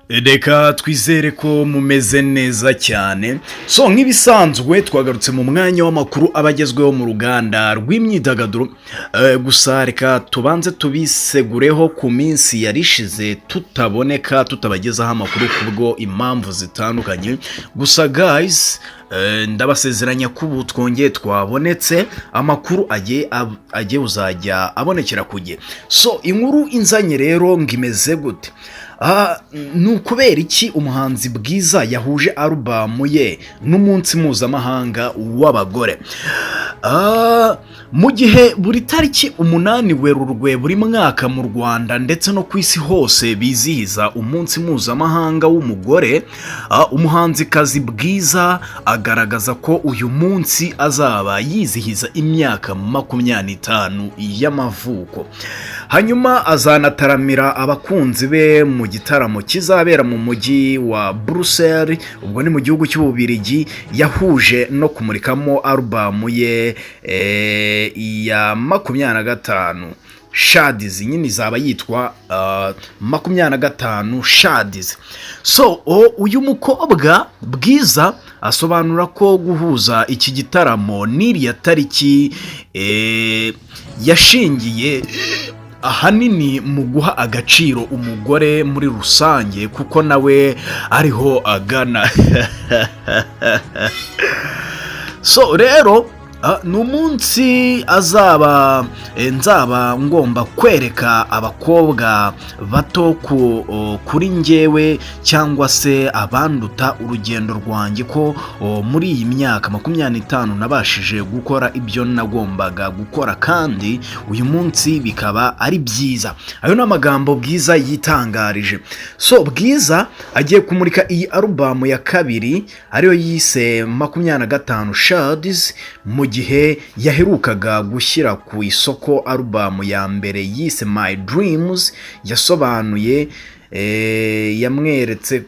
Reka twizere ko mumeze neza cyane. So nk'ibisanzwe twagarutse mu mwanya w'amakuru aba agezweho mu ruganda rw'imyidagaduro. Gusa reka tubanze tubisegureho ku minsi yari ishize tutaboneka, tutabagezaho amakuru kubwo impamvu zitandukanye. Gusa guys, ndabasezeranya ko ubu twongeye twabonetse, amakuru agiye uzajya abonekera ku gihe. So inkuru inzanye rero ngo imeze gute? Ni ukubera iki umuhanzi Bwiza yahuje alubamu ye n'umunsi mpuzamahanga w'abagore? Mu gihe buri tariki 8 Werurwe buri mwaka mu Rwanda ndetse no ku isi hose bizihiza umunsi mpuzamahanga w'umugore, umuhanzikazi Bwiza agaragaza ko uyu munsi azaba yizihiza imyaka 25 y'amavuko, hanyuma azanataramira abakunzi be mu gitaramo kizabera mu mujyi wa Bruxelles, ubwo ni mu gihugu cy'Ububirigi, yahuje no kumurikamo alubamu ye ya 25 Shades. Nyine izaba yitwa 25 Shades. So uyu mukobwa Bwiza asobanura ko guhuza iki gitaramo n'iriya tariki yashingiye ahanini mu guha agaciro umugore muri rusange, kuko nawe ariho agana. So rero ni umunsi azaba nzaba ngomba kwereka abakobwa bato kuri njyewe cyangwa se abanduta urugendo rwanjye, ko muri iyi myaka 25 nabashije gukora ibyo nagombaga gukora, kandi uyu munsi bikaba ari byiza. Ayo ni amagambo Bwiza yitangarije. So Bwiza agiye kumurika iyi alubamu ya kabiri ariyo yise 25 Shades, mu gihe yaherukaga gushyira ku isoko alubamu ya mbere yise My Dreams. Yasobanuye yamweretse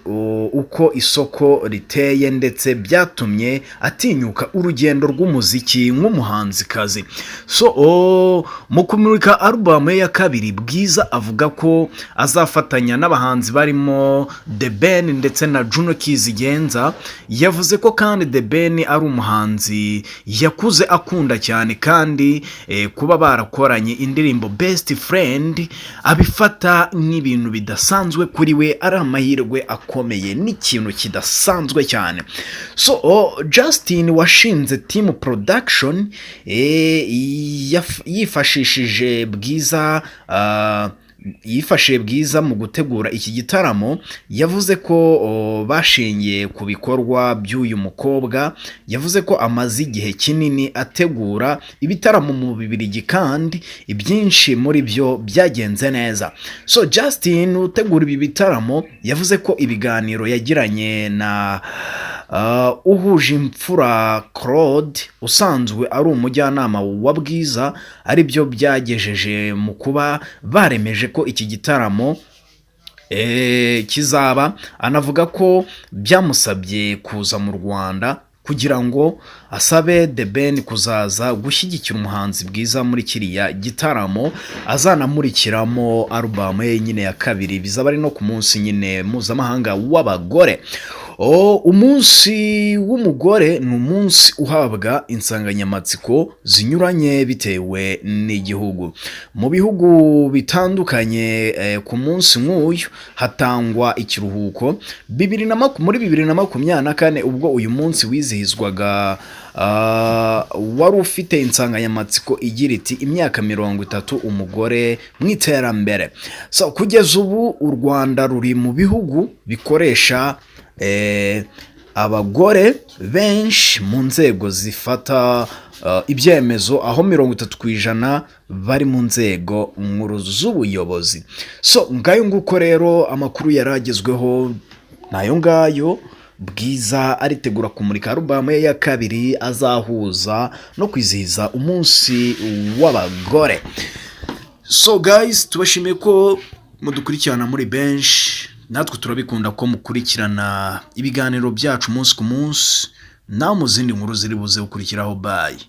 uko isoko riteye, ndetse byatumye atinyuka urugendo rw'umuziki nk'umuhanzikazi. So mu kumurika alubamu ye ya kabiri, Bwiza avuga ko azafatanya n'abahanzi barimo The Ben ndetse na Juno Kizigenza. Yavuze ko kandi The Ben ari umuhanzi yakuze akunda cyane, kandi kuba barakoranye indirimbo Best Friend abifata nk'ibintu bidasanzwe kuri we, ari amahirwe akomeye n'ikintu kidasanzwe cyane. So Justin washinze Team Production yifashishije Bwiza, yifashishije Bwiza mu gutegura iki gitaramo. Yavuze ko bashingiye ku bikorwa by'uyu mukobwa. Yavuze ko amaze igihe kinini ategura ibitaramo mu Bubirigi, kandi ibyinshi muri byo byagenze neza. So Justin utegura ibi bitaramo yavuze ko ibiganiro yagiranye na Uhuje Imfura Claude usanzwe ari umujyanama wa Bwiza ari byo byagejeje mu kuba baremeje ko iki gitaramo kizaba. Anavuga ko byamusabye kuza mu Rwanda kugira ngo asabe The Ben kuzaza gushyigikira umuhanzi Bwiza muri kiriya gitaramo azanamurikiramo alubamu ye nyine ya kabiri, bizaba ari no ku munsi nyine mpuzamahanga w'abagore. Umunsi w'umugore ni umunsi uhabwa insanganyamatsiko zinyuranye bitewe n'igihugu. Mu bihugu bitandukanye ku munsi nk'uyu hatangwa ikiruhuko. Muri 2024 ubwo uyu munsi wizihizwaga, wari ufite insanganyamatsiko igira iti: "Imyaka 30 umugore mu iterambere." So kugeza ubu u Rwanda ruri mu bihugu bikoresha abagore benshi mu nzego zifata ibyemezo, aho 30% bari mu nzego nkuru z'ubuyobozi. So ngayo nguko rero amakuru yari agezweho ni ayo ngayo. Bwiza aritegura kumurika alubamu ye ya kabiri azahuza no kwizihiza umunsi w'abagore. So guys, tubashimiye ko mudukurikirana muri benshi, natwe turabikunda ko mukurikirana ibiganiro byacu umunsi ku munsi. Nawe mu zindi nkuru ziri buze gukurikiraho, bye.